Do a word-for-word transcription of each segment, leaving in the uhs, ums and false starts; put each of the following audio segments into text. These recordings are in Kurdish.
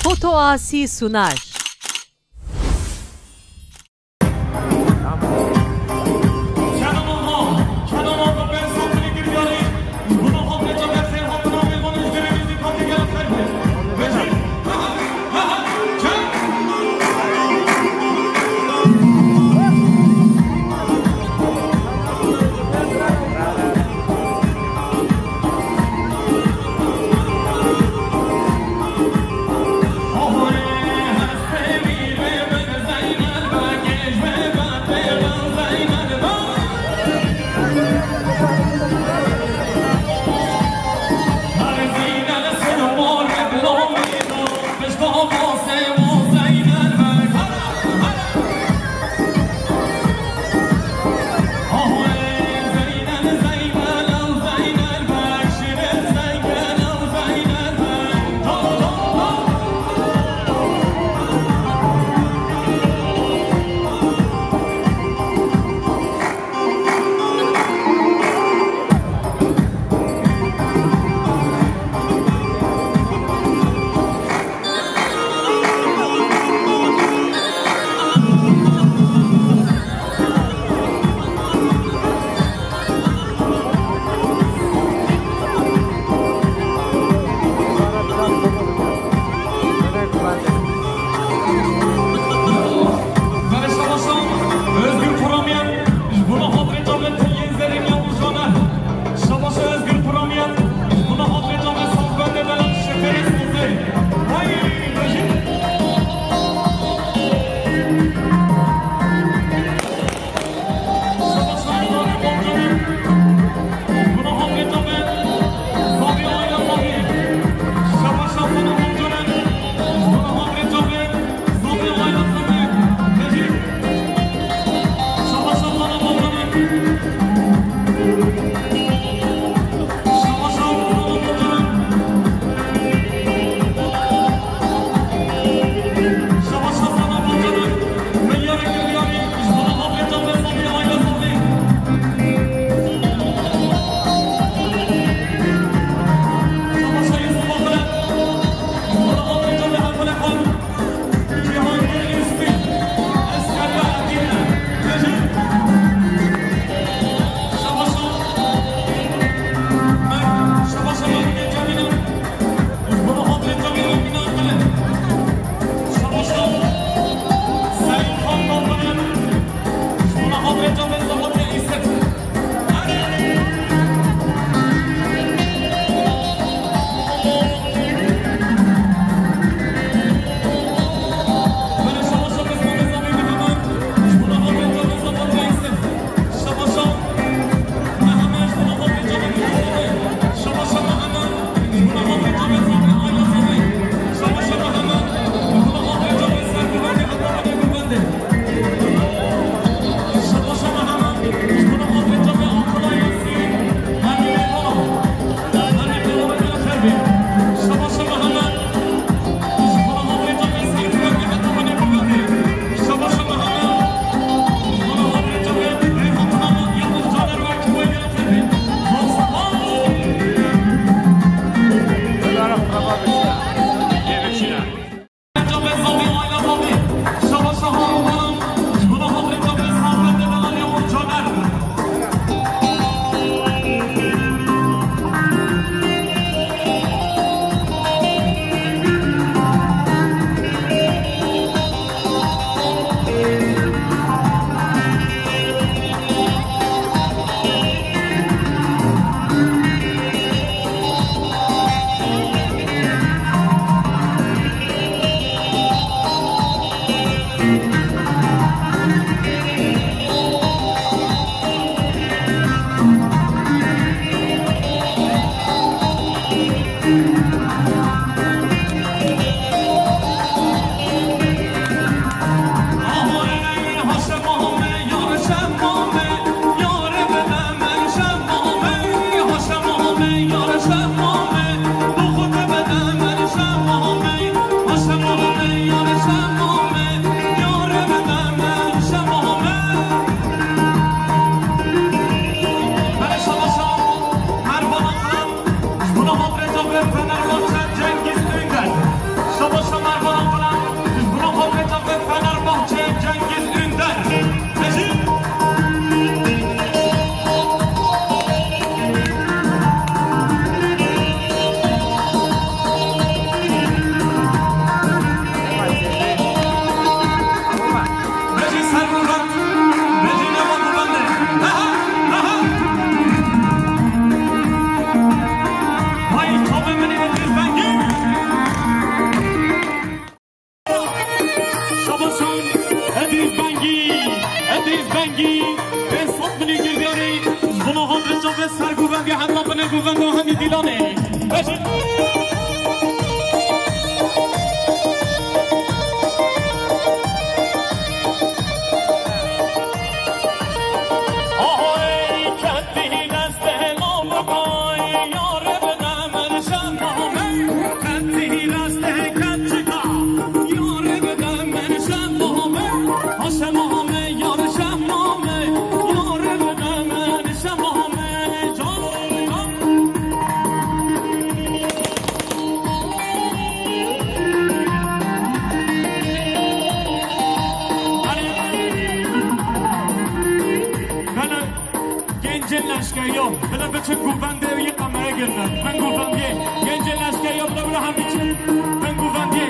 Foto Asi Sunar. Vendo hemî Dîlanê. Bejin. Gencên leşkerî yo, bila biçin govendê wî qemere girine. Veng govendiyê. Gencên leşkerî yo, bila bila hem biçin. Veng govendiyê.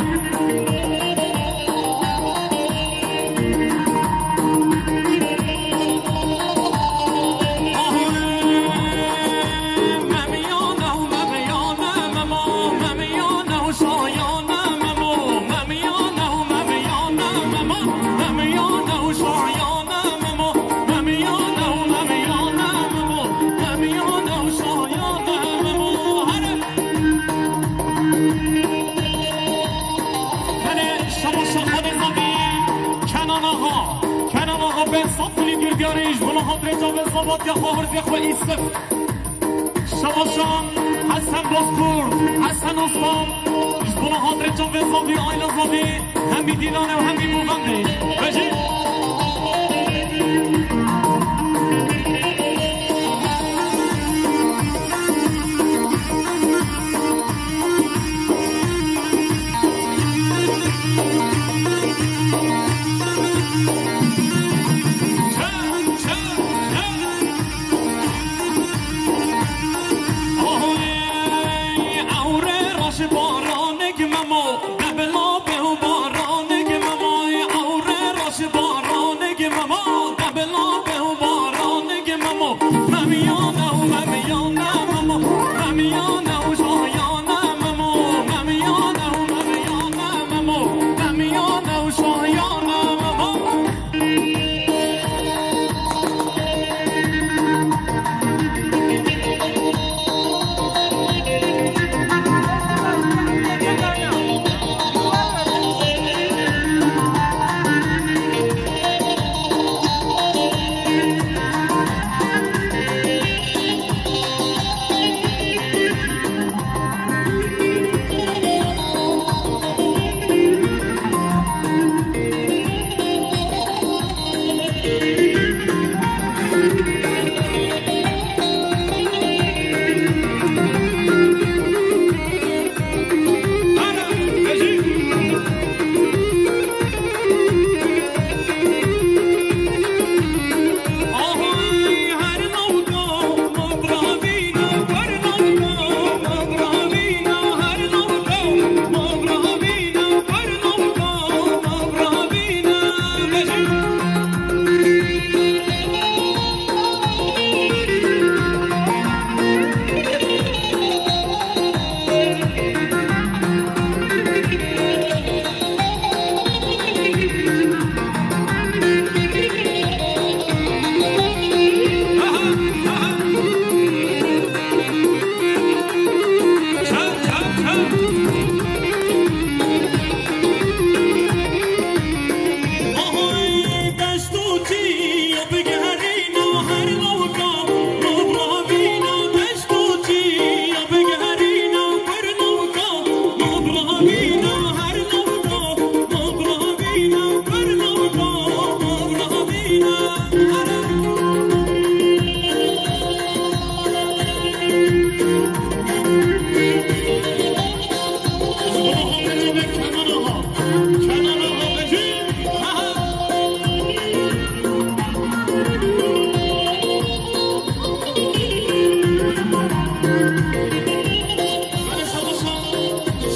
Hele şabaşa xwe nêzavî Kenan Axa. Kenan Axa, pênc sed filî girdyarî ji bo xatirê çavê Zavat ya xwe, hirzê xwe Îsif. Şabaşa Hesen Bozkurt, Hesen Osman, ji bo xatirê çavê Zavî, aîla Zavî, hemî Dîlanê û hemî Govendê. Bejî.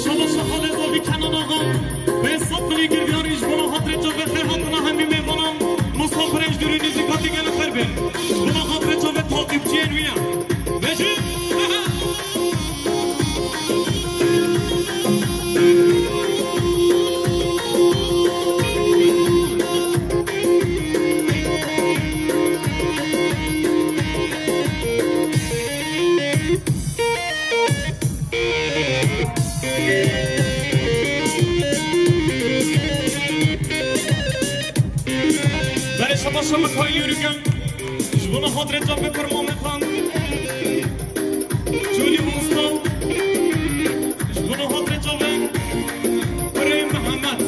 Şabaşa xwe nêzavî Kenan Axa. Pênc sed filî girdyarî ji bo xatirê çavê xêr hatina hemî mêvanan, misafirên ji dûrî nêzîkatî gelek xêr bên. Ji bo xatirê çavê taqîbçiyên wî ye. Bêjin! Paşa Mikaîl Yürüken, ji bo xatirê çavê Kurmamê Xan, Cûlî Bostan, ji bo xatirê çavê Kurê Mihemed,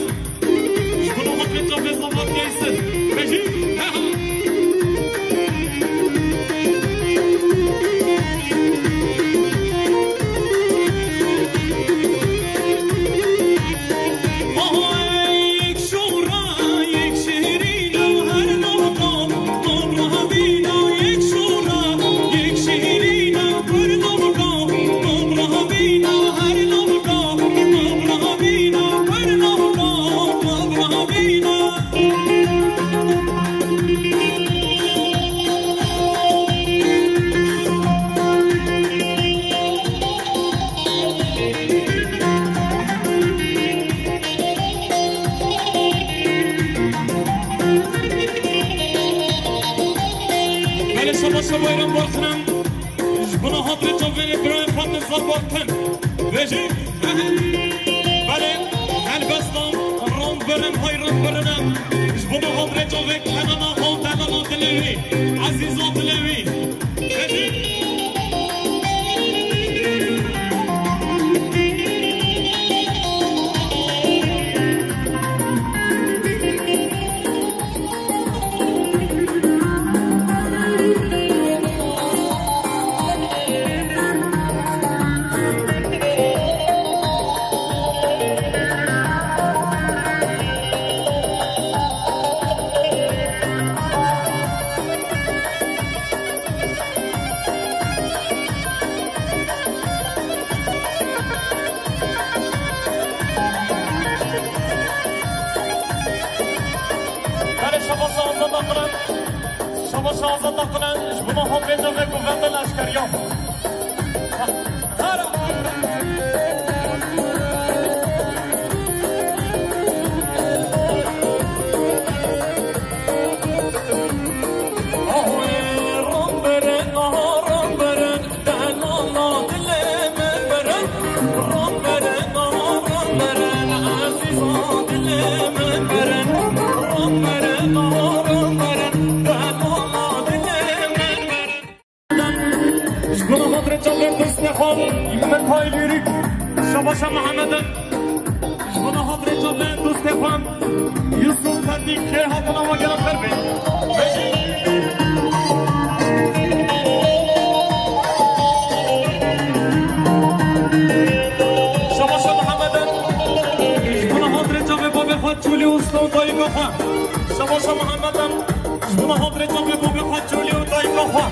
ji bo xatirê çavê Zava Keysir. Bejî, ha, ha. Belê şabaşa Bayram Barxinem, ji bo xatirê çavê birayê xwe Nizar Barxin. Vejî, belê, helbestan, ram birin, hay ram birin em. Ji bo xatirê çavê Kenana, haw delala dilê wî, ezîza dilê wî. Vejî. Belê şabaşa Azad Aqilan, şabaşa Azad Aqilan, ji bo xatirê çavê Guvendê Leşkeriya. Hera. Ji bo xatirê çavê dostê xwe Mikaîl Yürük, şabaşa Mihemmedan. Ji bo xatirê çavê dostê xwe Yusuf Tetik, kê hatina we gelek xêr be. Şabaşa Mihemmedan. Ji bo xatirê çavê bavê xwe Çûlî Usta û dayika xwe. Şabaşa Mihemmedan. Ji bo xatirê çavê bavê xwe Çûlî û dayika xwe.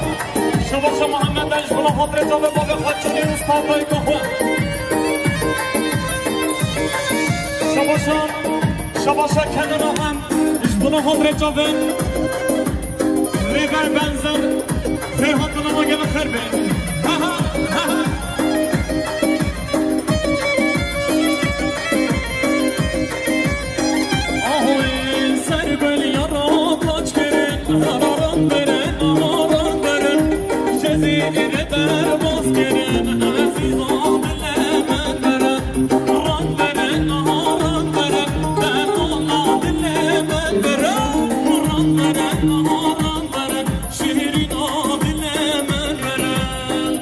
Şabaşa Mihemmedan, ji bo xatirê çavê bavê xwe Çûlî û usta dayika xwe. Şabaşa, şabaşa Kenana Xan, ji bo xatirê çavê Rêber Benzer, xêr hatina we gelek xêr be. Ha, ha, ha, ha. Ahoyê ser beliya ra taç kirin, hararan birin, hararan birin, Cezîrê derbas kirin, ezîza dilê min birin, ran birin, haran birin, dermana dilê min birin, ran birin, haran birin, şêrîna dilê min birin.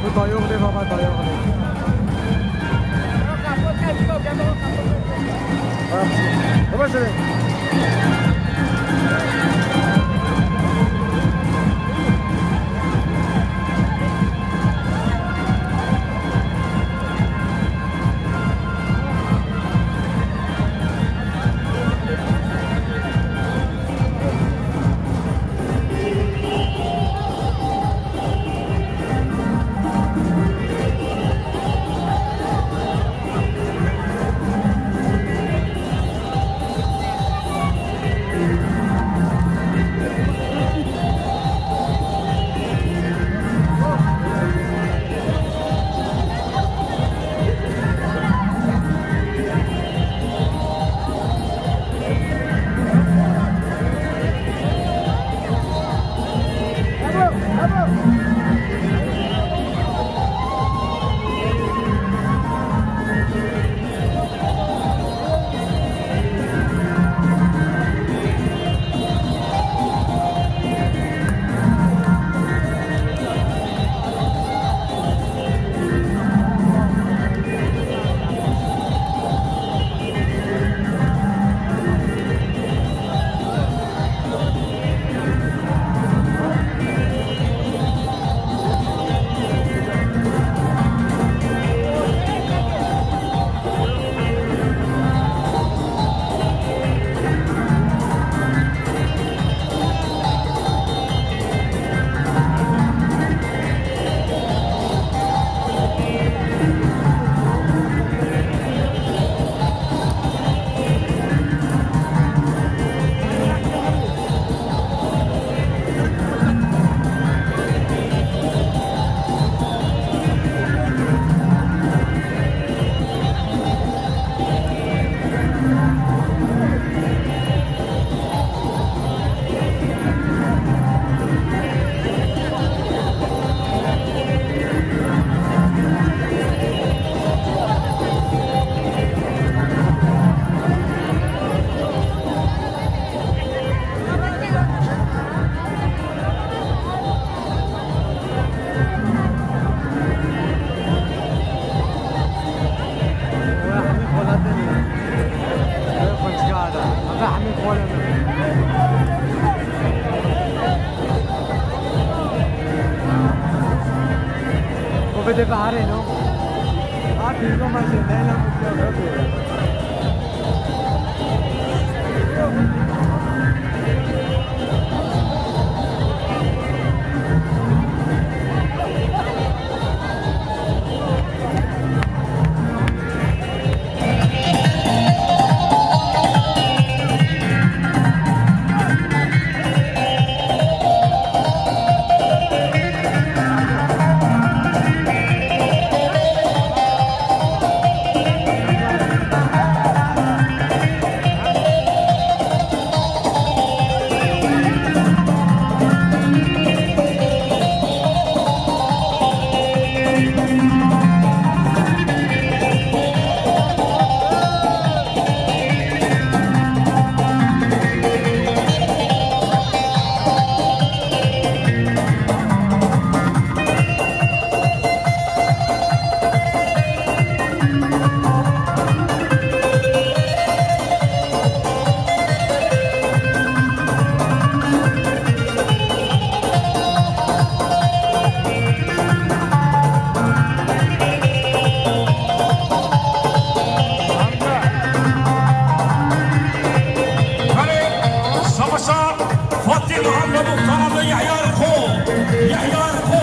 Bu dayoğlu baba, dayoğlu. Baba şöyle. Te baharê no. A pîrgo ma jê leyla mutlu. Belê, şabaşa Fatî Muhammed û Muxtar Yehya Erxo, Yehya Erxo.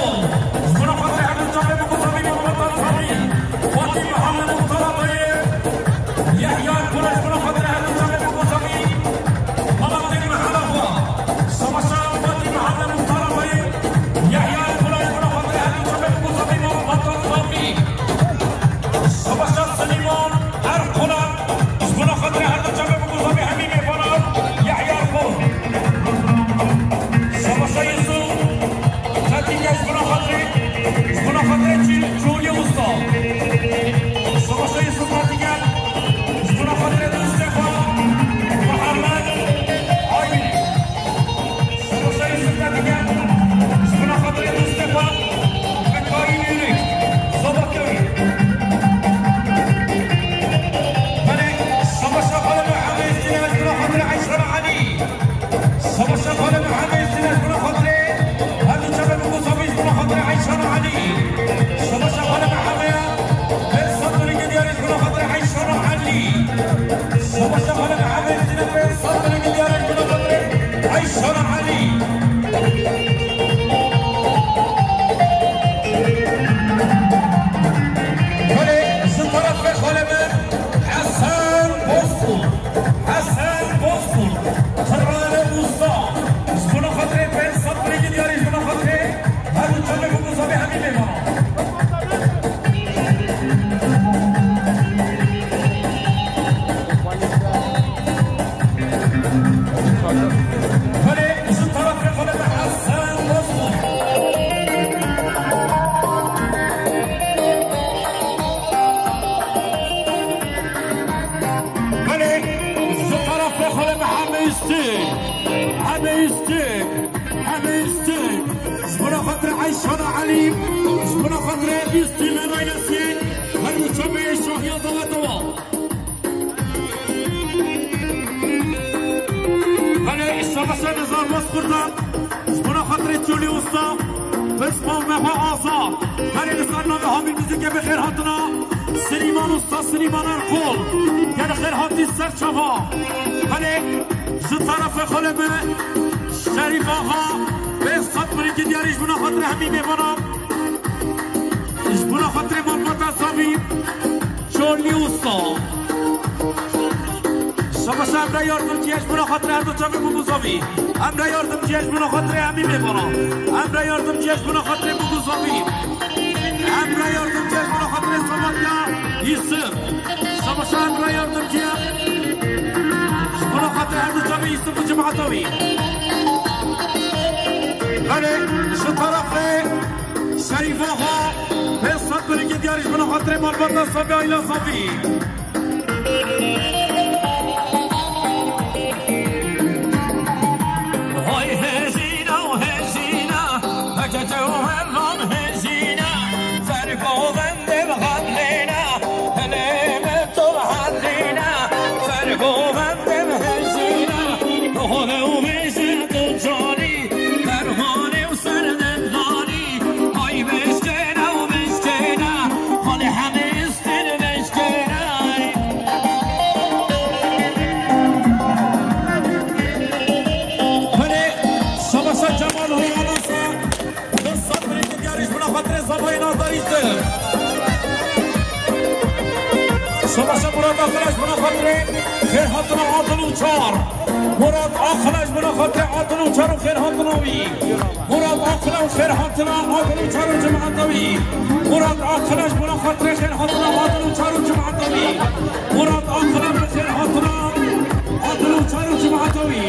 Ji bo xatirê her du çavê bikuzavî, malbata Fatî Muhammed û Muxtar Yehya Erxo, ji bo xatirê her du çavê bikuzavî. Malatê mehela xwe. Savaşa Fatî Muhammed Muxtar Abayê, Yehya Erkola, ji bo xatirê her du çavê bikuzavî, malbata Fatî. Savaşa Silêman Erkola, ji bo xatirê her du çavê bikuzavî, hemî mêvanan, Yehya Erkol. Savaşa Yusuf Çetînge, ji bo xatirê, ji bo xatirê Çî-, Çolî Usta. Savaşa Yusuf Çetînge, ji bo xatirê dostê xwe, Muhammed Aydin. Savaşa Yusuf Çetînge, ji bo xatirê dostê xwe, Mikaîl Êrik, Zobakewî. Belê, savaşa xalê Muhammed Sîne, ji bo xatirê Eyşana Elî. Savaşa xalê Muhammed Sîne, ji bo xatirê her du çavê bikuzavî, ji bo xatirê Eyşana Elî. Savaşa xalê Muhammed, pênc sed milî diyarî, ji bo xatirê Eyşana Elî. Savaşa xalê Muhammed Sîne, pênc sed milî diyarî, ji bo xatirê Eyşana Elî. Belê, ji terefê xalê min Hesen Bozkurt. Hesen Bozkurt, Xirrane Usta, ji bo xatirê pênc sed milî diyarî, ji bo xatirê her du çavê bikuzavî, hemî mêvanan. Belê, ji terefê xalê min Hesen Bozkurt. Belê, ji terefê xalê min Hemî Îstîk, Hemî Îstîk, Hemî Îstîk. Ji bo xatirê Eyşana Elî, ji bo xatirê Îstîk Raynesî, her du çavê şahiya dawetê we. Belê, şabaşa Nizar Bozkurda, ji bo xatirê Çolî Usta, Pispa û Meha Azad. Belê, li ser navê Hamî Muzîkê bi xêr hatina Silîman Usta, Silîman Erkol. Gelî xêr hatî ser çava. Belê, ji terefê xalê min Şerîf Axa, pênc sed milî diyarî, ji bo xatirê hemî mêvanan. Ji bo xatirê malbata Zavî, Çolî Usta. Şabaşa Emre Yardımcı, ji bo xatirê her du çavê bikuzavî. Emre Yardımcı, ji bo xatirê hemî mêvanan. Emre Yardımcı, ji bo xatirê bikuzavî. Emre Yardımcı, ji bo xatirê Samatya Yusuf. Şabaşa Emre Yardımcı, ji bo xatirê her du çavê Yusuf û cemaeta wî. Belê, ji terefê Şerîf Axa, pênc sed milî diyarî, ji bo xatirê malbata Zavî, aîla Zavî. Hay hejîna û hejîna, hecece û hevan hejîna, ser govendê xemlîna, hilê me tu xemlîna, ser govendê hejîna, hole û hêje tu canî, dermanê û serdevdanî, hay beşkêna û beşkê Murat Akxeleş, bona xatirê xêrhatina Adil û Çar. Murat Akxeleş, bona xatirê Adil û Çar û xêrhatina wî. Murat Akxeleş, xêrhatina Adil û Çar û cemaeta wî. Murat Akxeleş, bona xatirê xêrhatina Adil û Çar û cemaeta wî. Murat Akxeleş, xêrhatina Adil û Çar û cemaeta wî.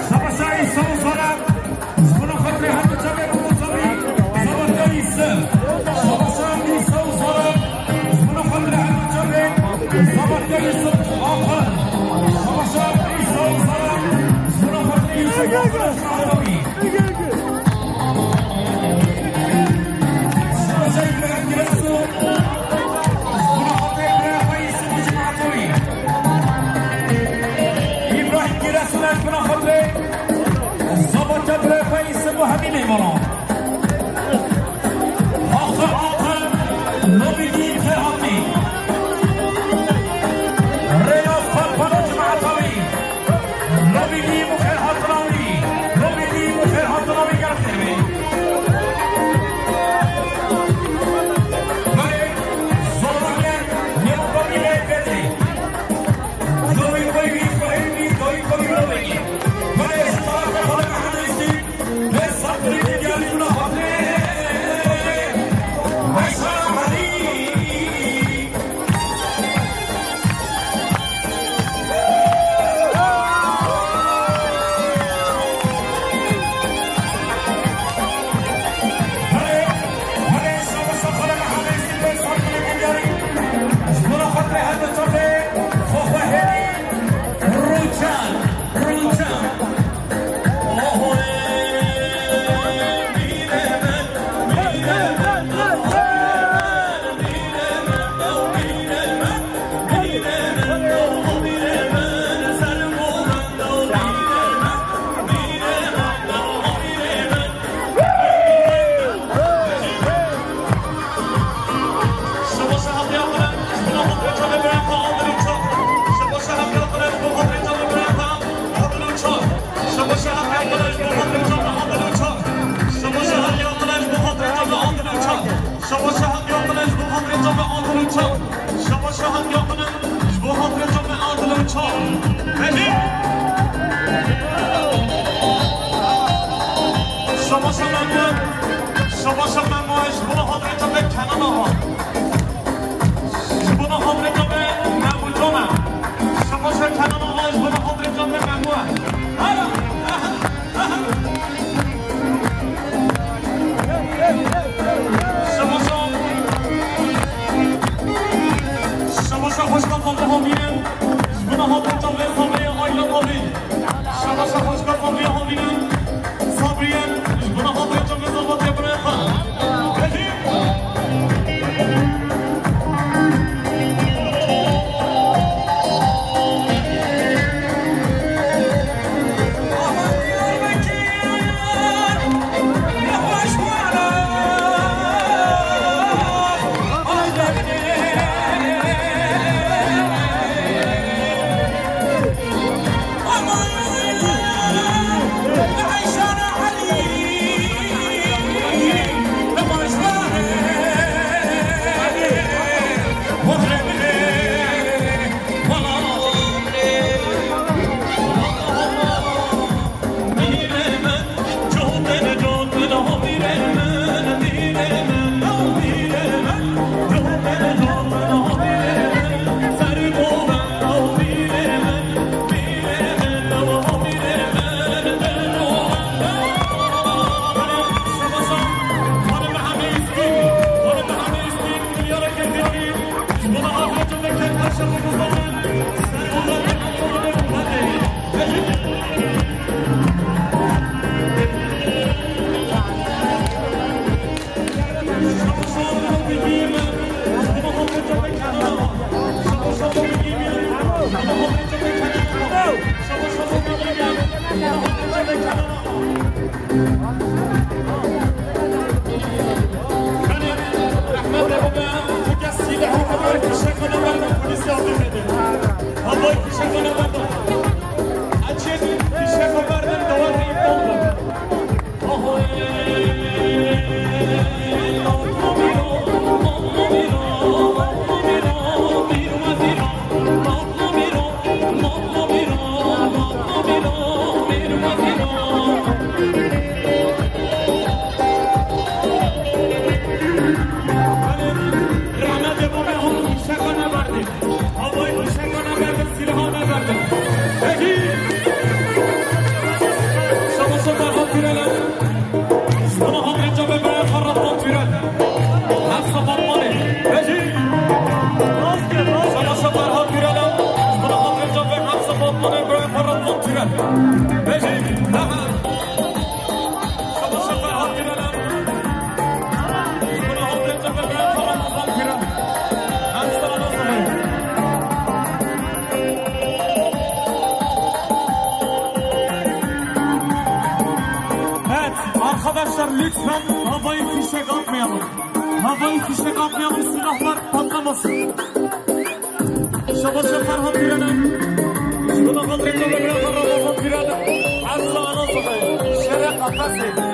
Savaşa Îsa û Zara, ji bona xatirê her du çavê Abu Zabî, Zabatya Îsa. Savaşa Îsa û Zara, ji bona xatirê her du çavê, Zabatya Îsa Axir. Savaşa Îsa û Zara, ji bona xatirê Îsa Axir, ji bona Abu Zabî. Robî dî û xêrhatina wî. Robî dî û xêrhatina wî gelek xêr be. Belê, zorane, nêva babî lê bedrî. Dawî koy wî, koy wî, dawî koy wî, dawî koy wî. Belê, ji tarafê xwe de Mehemîstî. Şabaşa Memo, Şabaşa Memo, ji bo xatirê te ve Kenan Ağa. Ji bo xatirê te ve Memo Can e. Şabaşa Kenan Ağa, ji bo xatirê te ve Memo e. Şabaşa, şabaşa xweşka Fadil Havî ye. Ji bo xatirê te ve Sabriye Ayla Havî. Şabaşa xweşka Sabriye Havî ye. Sabriye, ji bo xatirê te ve Zabatê birê xwe. Belê. Rehmetê babê hûn fîşeka neberdin. Havayê fîşeka neberdin, silahê neberdin. Lütfen havai fişek atmayalım. Havai fişek atmayalım, silahlar patlamasın. Şabaşa Ferhat Ürenen. Şuna kadar çok bir Ramazan Ürenen. Asla anasını. Şeref atlasın.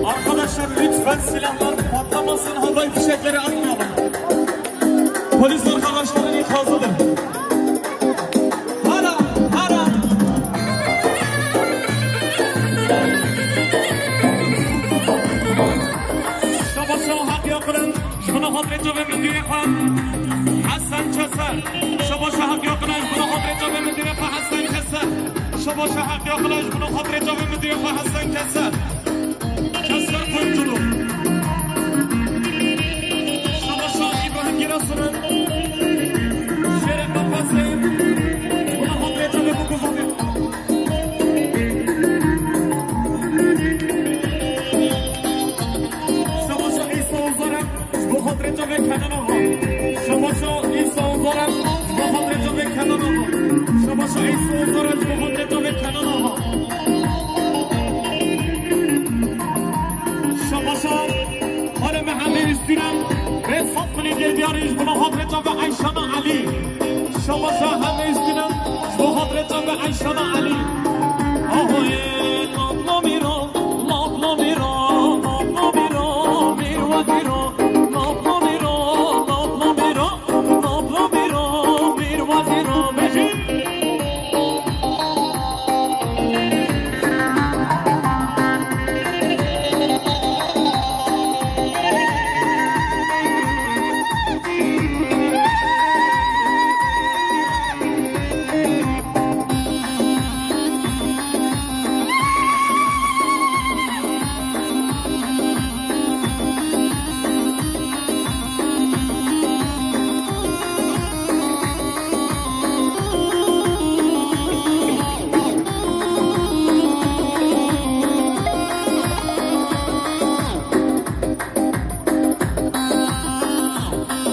Arkadaşlar, lütfen silahlar patlamasın, havai fişekleri atmayalım. Polis arkadaşların ikazıdır. Hala, hala. Şabaşa hak yakılan, ji bo xatirê çavê min dûyê xwe. Hesen Keser. Şabaşa hak yakılan, ji bo xatirê çavê min dûyê xwe, Hesen Keser. Şabaşa hak yakılan, ji bo xatirê çavê min dûyê xwe, Hesen Keser. Keser kuyumculuğu. Şabaşa İbrahim Girasu'nun şeref kafası. Buna hak etmedi bu kızı. Şabaşa İsa Uzara. Ji bo xatirê çavê Kenan Axa. Şabaşa Îsa Ozara, ji bo xatirê çavê Kenan Axa. Şabaşa Îsa Ozara, ji bo xatirê çavê Kenan Axa. Şabaşa Xalê Mehemê Üstüne, rê sed milî gerdiyarî ji bo xatirê çavê Eyşana Elî. Şabaşa hemê Üstüne, ji bo xatirê çavê Eyşana Elî. Ahoyê, Loplo Mîro, Loplo Mîro, Loplo Mîro, Mîr Wezîro.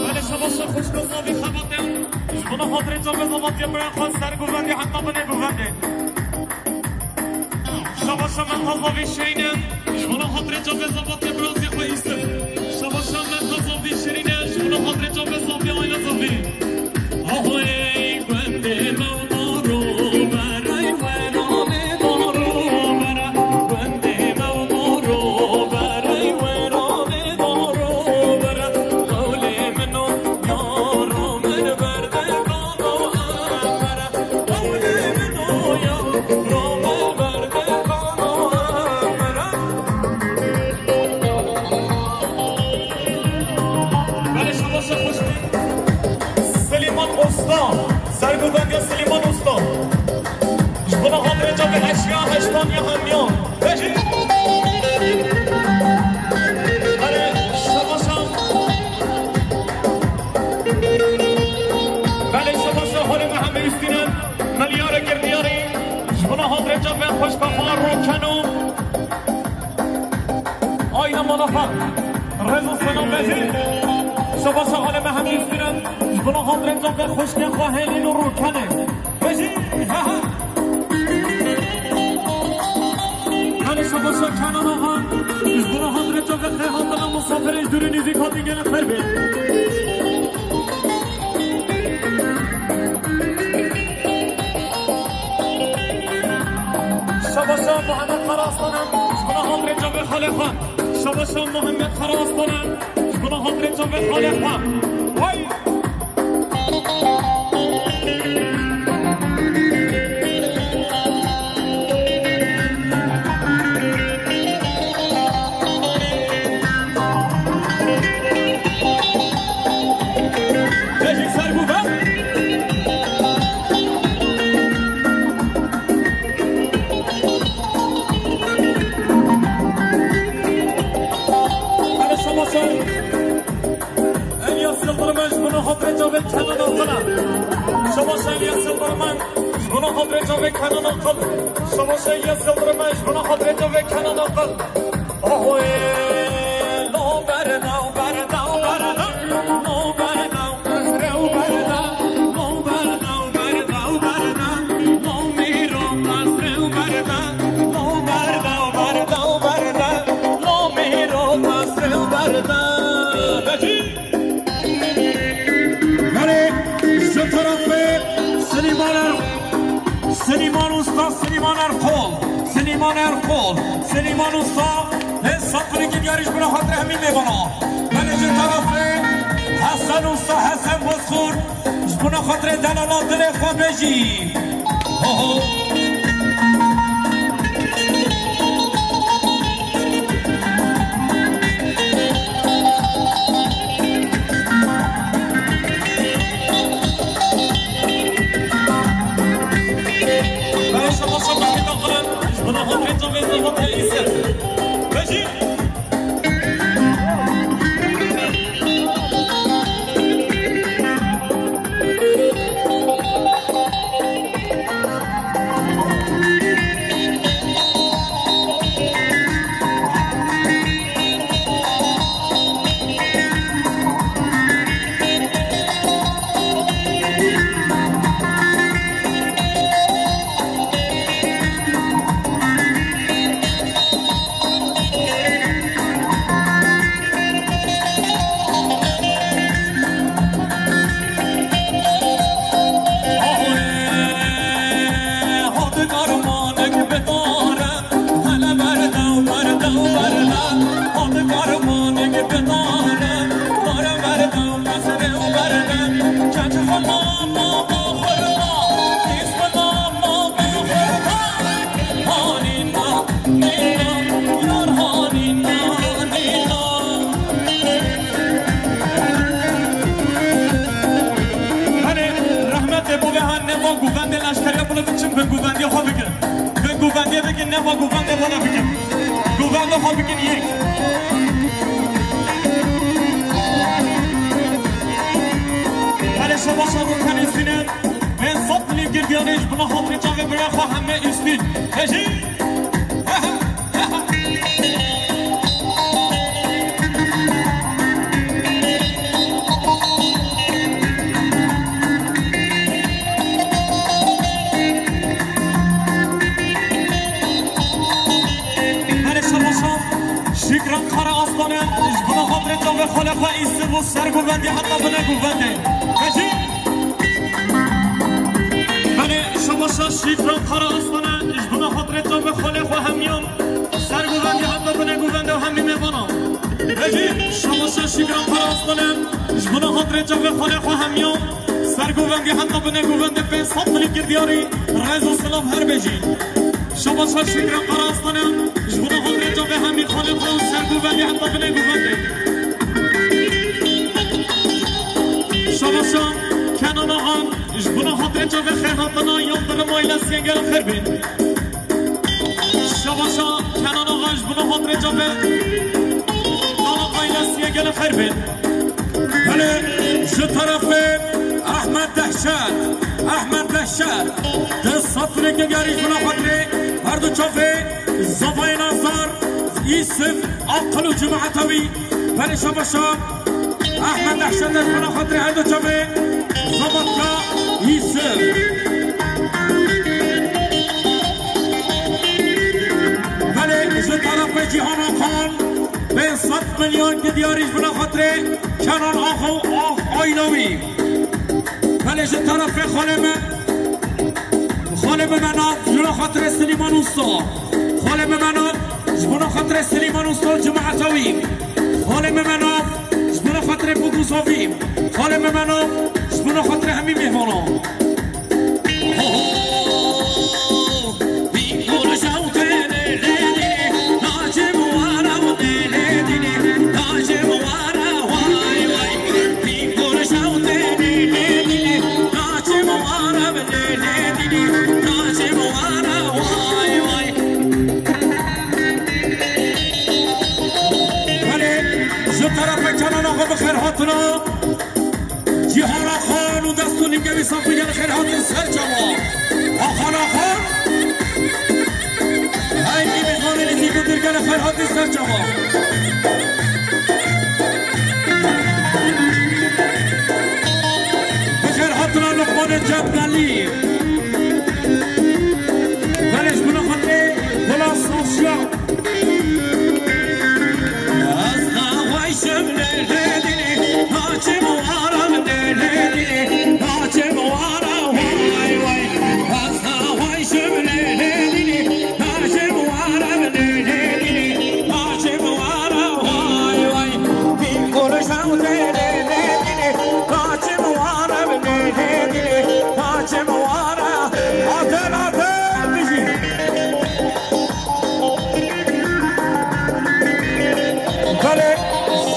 Belê şabaşa xwişka zavî xebatê. Ji bo xatirê çavê zavatiya bira xwe ser guvendê heta binê guvendê. Şabaşa me tazavî şeyne, ji bo xatirê çavê zavatiya birazî xwe Yusuf. Şabaşa me tazavî şirîne, ji bo xatirê çavê zavî ayna zavî. Ahoyê gundê me û maro, berey weranê daro, bere gundê me û maro, berey weranê daro, bere qewlê min û yaro min berde kano emere. Belê şabaşa xweş be. Silêman Usta. Sergûdaniya Silêman Usta. Ji bo xatirê çavê eşya heştan ya hemiyan. Bejî. Erê, şabaşa. Belê şabaşa Xalê Mehemê Üstüne. Milyarê girdiyarî. Ji bo xatirê çavê xweşka xwe Rokeno. Ayna mala xwe. Rêz û selam bejî. Şabaşa Xalê Mehemê Üstüne. Ji bo xatirê çavê xweşkê xwe Hêlîn û Rokene. Bejî. He he. Belê şabaşa Kenan Axa. Ji bo xatirê çavê xwe hatina misafirê ji dûrî nêzîk hatin gele xêr be. Şabaşa Muhammed Karaaslan, ji bo xatirê çavê xalê xwe. Şabaşa Muhammed Karaaslan, ji bo xatirê çavê xalê xwe. Way! Bejî ser bû be. Hadi şabaşa. Elyas Yıldırım ji bo Reca ve Kenan Akal. Şabaşe Yez Yıldırım, ji bona xatirê çavê Kenan Akal. Ahoyê, lo berda, berda, berda, lo berda, qesrê û berda, lo berda, berda, berda, lo mîro, qesrê û berda, lo berda, berda, berda, lo mîro, qesrê û berda. Peki. Belê, ji terefê Silîman Er-, Silîman Usta, Silîman Erqol, Silîman Erqol, Silîman Usta, hê safirî ki diyarî ji bona xatirê hemî mêvana. Belê, ji terefê Hesen Usta, Hesen Bozkurt, ji bona xatirê delala dilê xwe bêjî. Ho, ho. Belê, rehmetê bo ve han ne va guvendê leşkeriya bile biçin, bi guvendê xwe bikin. Bi guvendê bikin, ne va guvendê bile bikin. Guvendê xwe bikin yek. Belê, şebaşa Rûkenê Sîne, bên sed milî girdiyanê ji bona xatirê çavê birê xwe hemê Üstün. Hejî! Belê şebaşa Şîkran Karaaslanê, ji bona xatirê çavê xalê xwe Îsir bû ser guvendî heta binê guvendê. Hejî! Belê şebaşa Şîkran Karaaslanê, ji bona xatirê çavê xalê xwe hemiyan ser guvendî heta binê guvendê û hemî mêvana. Hejî! Şebaşa Şîkran Karaaslanê, ji bona xatirê çavê xalê xwe hemiyan ser guvendî heta binê guvendê pênc sed milî girdiyanê rêz û silav her bêjî. Şebaşa Şîkran Karaaslanê, ji bona xatirê çavê hemî xalê xwe û ser guvendî heta binê guvendê. Şebaşa Kenan Axa, ji bona xatirê çavê xêrhatina Yildirim aîlesiyê gelek xêr bîn. Şebaşa Kenan Axa, ji bona xatirê çavê Dalak aîlesiyê gelek xêr bîn. Belê, ji terefê Ehmed Dehşet, Ehmed Dehşet, di safirê girdiyanê ji bona xatirê her du çavê zavayê Nazar, Îsif, Aqil û cemaeta wî. Belê şebaşa Ehmed Dehşet, ji bona xatirê her du çavê zavatka Îsif. Belê, ji terefê Cîhan Axa, pênc sed milyon girdiyanê ji bona xatirê Kenan Axa û Ax aîla wî. Belê ji terefê xalê me, xalê me Menav, ji bona xatirê Silîman Usta. Xalê me Menav, ji bona xatirê Silîman Usta û cemaeta wî. Xalê me Menav, ji bona xatirê Bogusovî. Xalê me Menav, ji bona xatirê hemî mêvana. Belê, ji terefê Kenan Axa bi xêr hatina. Cîhan Axa û dest û nîvgê wî safî gelek xêr hatin ser çava. Xana xwe. Hey, kî mêvanê nêzîk û dûrgere xêr hatin ser çava. Bi xêr hatina Luqmanê Cebdelî. Belê ji min xatirê Polat Sofya. Belê,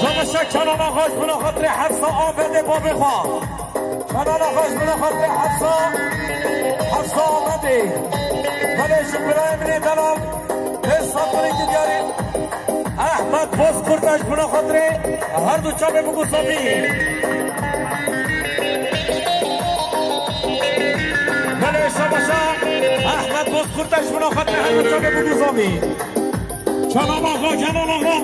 Şemişe Kenan Axa ji min xatirê Hefsa Avêdê bavê xwe. Kenan Axa ji min xatirê Hefsa, Hefsa Avêdê. Belê ji birayê min ê delal, pênc sed birêkî diyarî. Ehmed Bozkurt ji min xatirê her du çavê biguzavî. Belê şabaşa Ehmed Bozkurt ji min xatirê her du çavê biguzavî. Kenan Axa, Kenan Axa.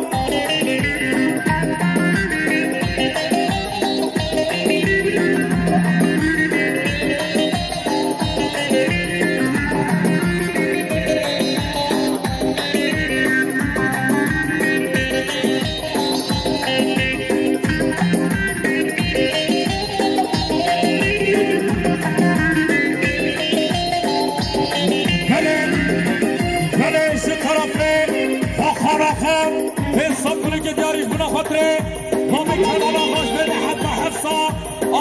Belê, belê, ji terefê Hakan Axa, pênc sed birêkê diyarî ji min xatirê, namê Kenan Axa ji vê de heta Hefsa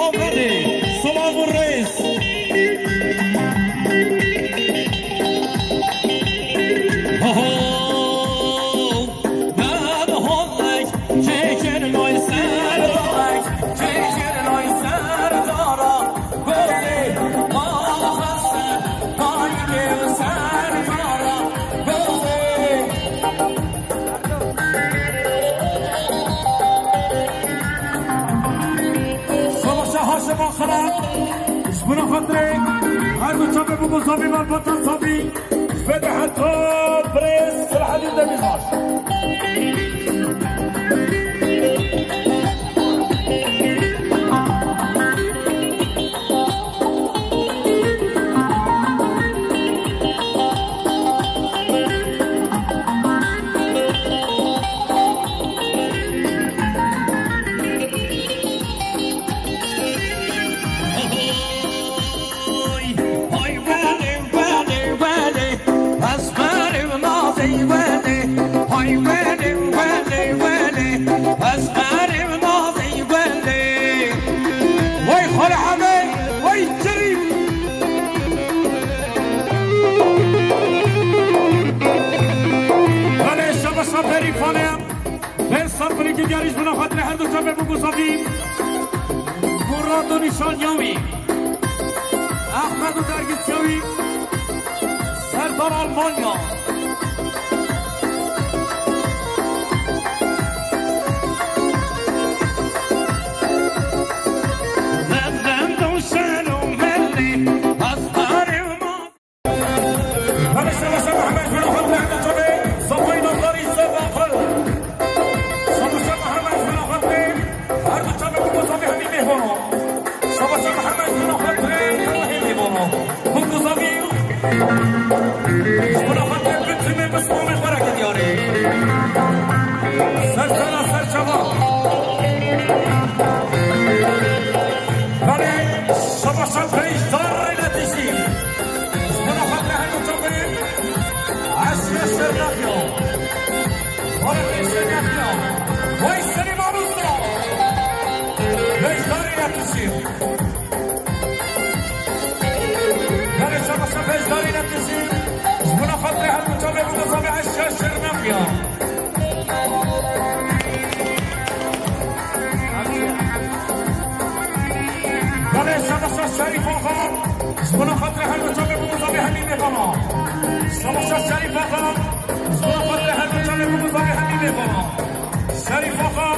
Avêdê. Silav û rêz. Ho, ho. Savaşa Haşim Ankara, ji min xatirê her du çavê biguzavî, malbata Sabî. Ji vê de heta birêz Silahedîn Demîrbaş. Wey Xalê Hemê, wey Kerîm. Belê şebeşa berî fanê. Pênc sed birêkî diyarî ji min xatirê her du çavê biguzavî. Murad û Nîşan ya wî. Ehmed û Dergîs ya wî. Serdar Almanya. Belê şebeşa Mihemed ji min xatirê her du çavê, Safayê Nazarî Seba Xal. Şebeşa Mihemed ji min xatirê her du çavê biguzavî hemî mêvano. Şebeşa Mihemed ji min xatirê tevahê mêvano. Biguzavî. Ji min xatirê bin timê mismamê xwe reke diyarê. Ser sera ser çava. Belê şebeşa Beşdarê Netişî. Ji min xatirê her du çavê. Eşya Şernaxiya. Xatirê Şernaxiya. Wey Selîman Usta. Beşdarê Netişî. Belê şebeşa Beşdarê Netişî. Ji min xatirê her du çavê biguzavî Eşya Şernaxiya. Belê şebeşa Şerîf Axa. Ji min xatirê her du çavê biguzavî hemî mêvana. Şebeşa Şerîf Axa. Ji min xatirê her du çavê biguzavî hemî mêvana. Şerîf Axa.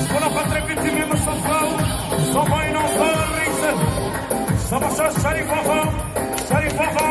Ji min xatirê bin timê Mustafa. Safayê Nazarî Seba. Şebeşa Şerîf Axa. Şerîf Axa.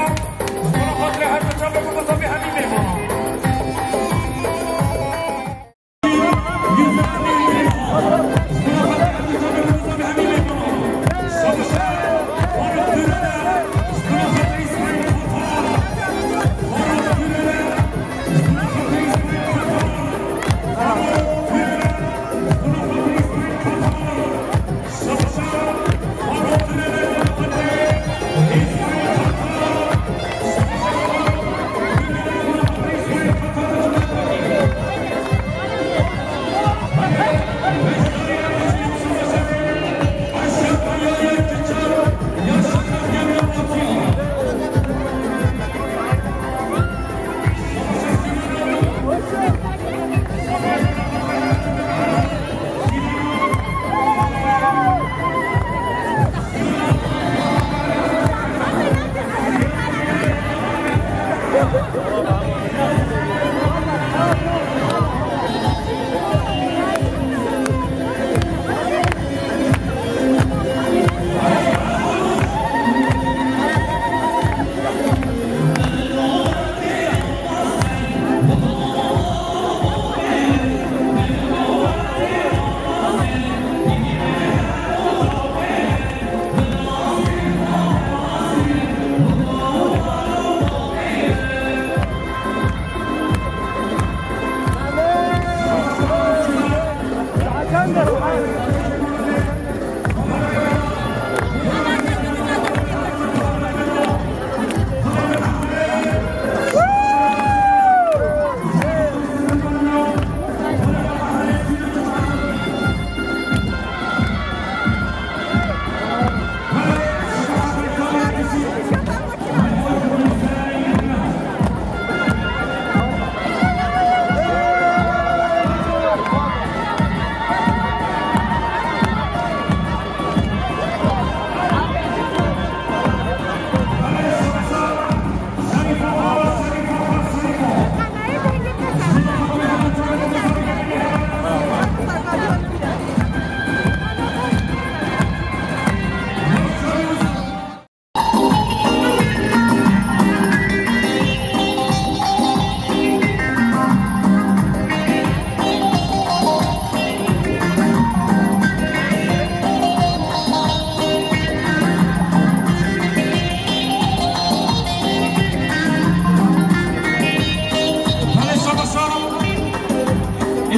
Belê, şaba, şaba.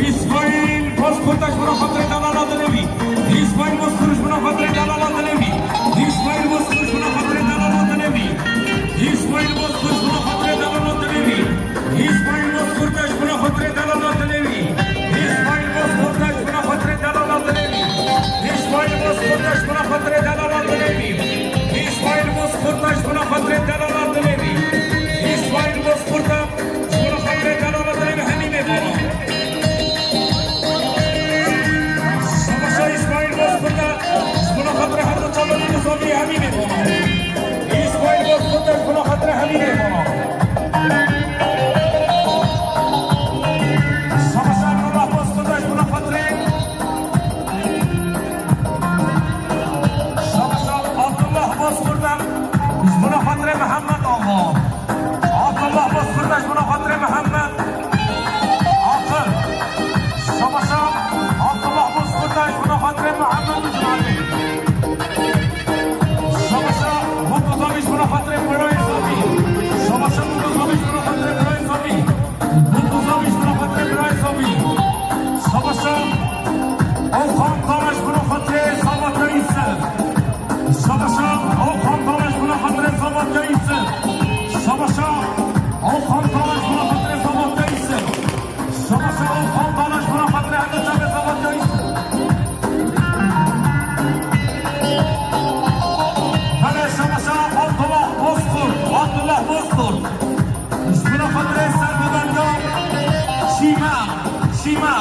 Îsmaîl Bozkurt ji bo xatirê delala dilê wî. Îsmaîl Bozkurt ji bo xatirê delala dilê wî. Îsmaîl Bozkurt ji bo xatirê delala dilê wî. Îsmaîl Bozkurt ji bo xatirê delala dilê wî. Îsmaîl Bozkurt ji bo xatirê delala dilê wî. Îsmaîl Bozkurt ji bo xatirê delala dilê wî. Îsmaîl Bozkurt ji bo xatirê delala dilê wî. Îsmaîl Bozkurt ji bo xatirê delala dilê wî. Îsmaîl Bozkurt ji bo xatirê delala dilê wî hemî bê bala. Şabaşa Îsmaîl Bozkurt, ji bo xatirê her du çavên Yûnusovî hemî bê bala. Îsmaîl Bozkurt, ji bo xatirê hemî bê bala. Şabaşa Emrullah Bozkurt, ji bo xatirê Şabaşa Abdullah Bozkurt, ji bo xatirê Mihemed Axa. Abdullah Bozkurt, ji bo xatirê Mihemed Aqil. Şabaşa Abdullah Bozkurt, ji bo xatirê Mihemed Aqil. Şabaşa Murtuzovî, ji bo xatirê Miray Zomî. Şabaşa Murtuzovî, ji bo xatirê Miray Zomî. Murtuzovî, ji bo xatirê Miray Zomî. Şabaşa Okan Kara, ji bo xatirê Zavat Yusuf. Şabaşa Okan Kara, ji bo xatirê Zavat Yusuf. Şabaşa Okan Kara, ji bo xatirê Zavat Yusuf. Şabaşa Okan Kara, ji bo xatirê her du çavê Zavat Yusuf. Belê, şabaşa Abdullah Bozkurt, Abdullah Bozkurt. Ji bo xatirê Sergodanîya Şîma, Şîma.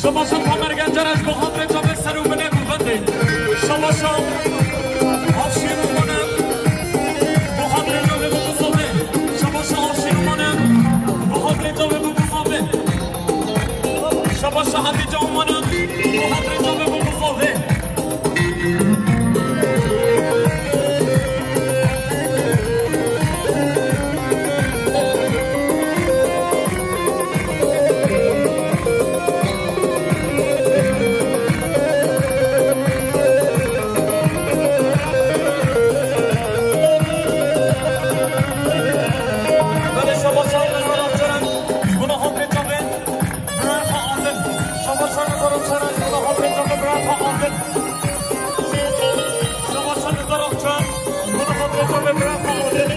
Şabaşa Tamer Gencer ji bo xatirê çavê ser û binê gulbendê. Şabaşa Avşîn û Mane bo xatirê çavê bo bizavê. Şabaşa Avşîn û Mane bo xatirê çavê bo bizavê. Şabaşa Hatice û Mane bo xatirê çavê bo bizavê. Belê şabaşa Nizar Avçeren ji bo xatirê çavê Biran xwe Adil. Şabaşa Nizar Avçeren ji bo xatirê çavê Biran xwe Adil. Şabaşa Nizar Avçeren ji bo xatirê çavê Biran xwe Adil.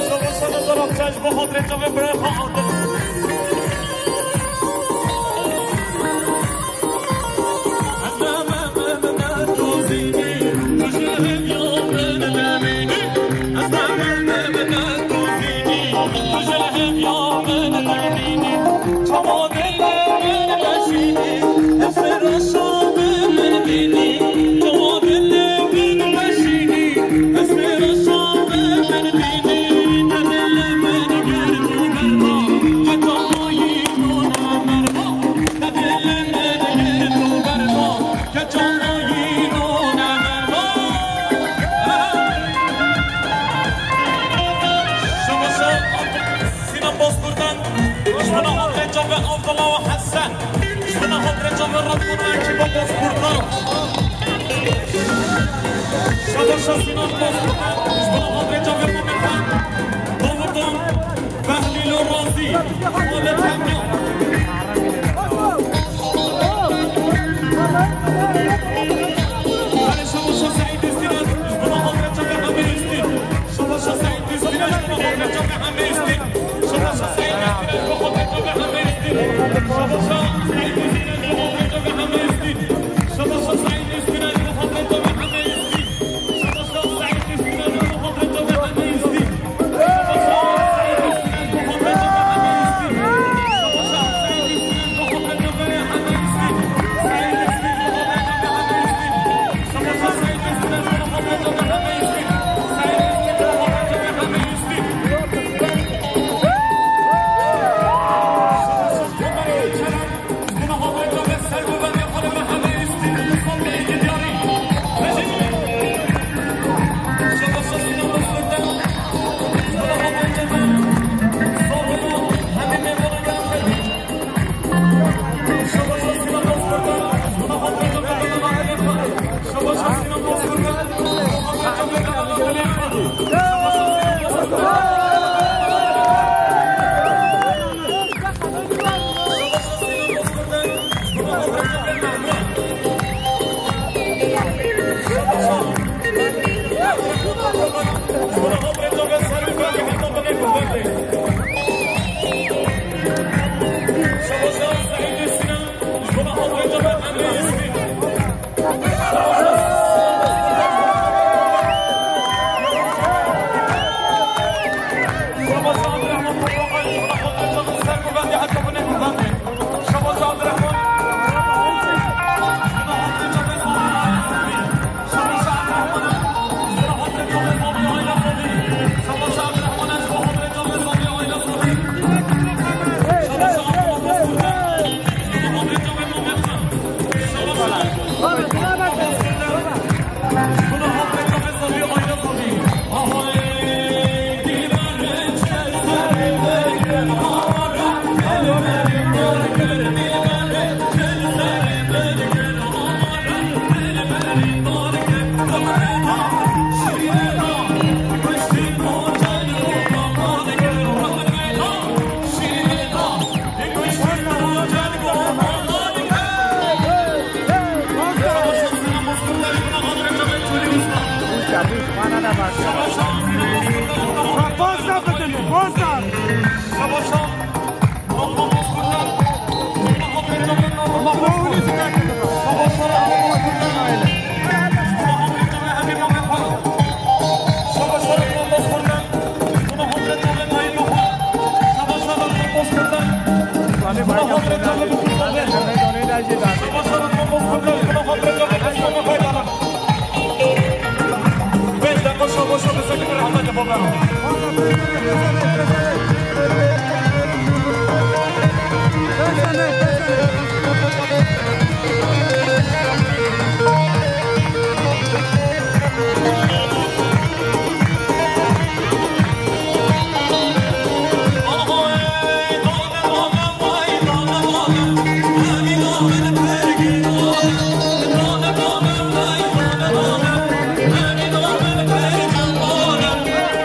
Şabaşa Nizar Avçeren ji bo xatirê çavê Biran xwe Adil. Sinan Bozkurt'tan, ji bo xatirê çavê Abdullah û Hesen. Ji bo xatirê çavê Radyo Ekîba Bozkurt'tan. Şabaşa Sinan Bozkurt'tan, ji bo xatirê çavê Mamekan. Davut'tan, Behlîlo Razî, Xalid Hemya. Belê şabaşa Seîd Üstüner, ji bo xatirê çavê Emîr Üstün. Şabaşa Seîd Üstüner, ji bo xatirê çavê Emîr Üstün. Şabaşa Seîd Üstüner, ji bo xatirê çavê Emîr Üstün. Şabaşa Seîd Üstüner, ji bo xatirê çavê Emîr Üstün. Şabaşa Seîd Üstüner, ji bo xatirê çavê Emîr Üstün.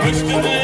Piştî me